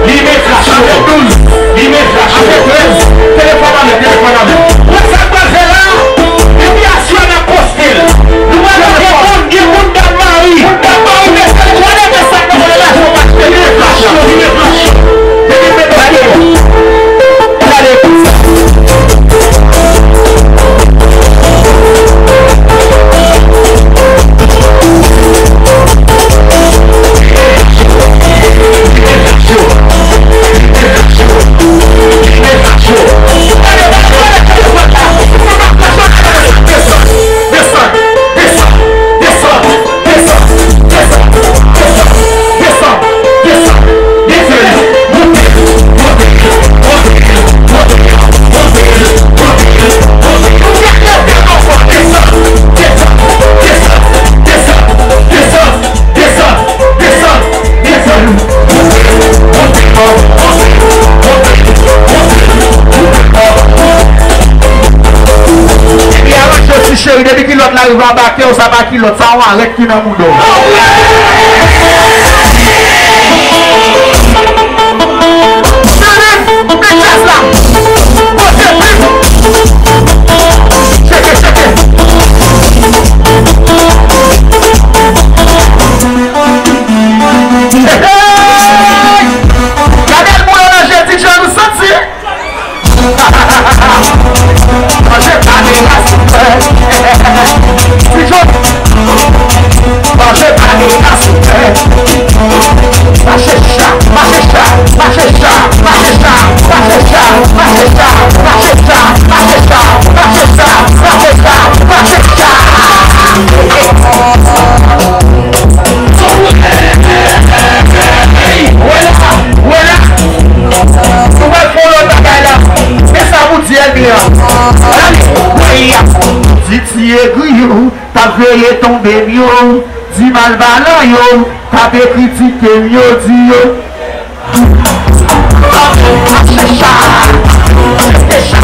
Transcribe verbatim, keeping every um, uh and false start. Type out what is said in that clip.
Li men flash yo. Li men flash yo. Telefòn anlè, telefòn anlè. Wè sa k pral fè la? Epi aswè n ap poste l. Nou pral gen moun, gen moun Dam Mari. Moun Dam Mari, mesye, konnen men sa k nan konnen la, fò m achte. Li men flash yo, li men flash yo. Depi men flash yo. Gade. Epi aranj yo ti cheri, depi kilòt la rive anba kè w, sa pa kilòt, sa yon arèt ki nan mouda w. Gade l boule nan je, DJ, nou santi. Manje pa de la soufè. Ti John. Manje pa de la soufè. Mache cha, mache cha, mache cha, mache cha, mache cha, mache cha, mache cha, mache cha, mache cha, mache cha, mache cha. Wè la, wè la. Nou pral fè yon lòt bagay la. Men sa pou di Elmi an. Gade, wè ya. Di ti egri yo t ap veye tonbe m yo. Di malvalan yo t ap kritike m yo. Di yo. Mache cha, mache cha,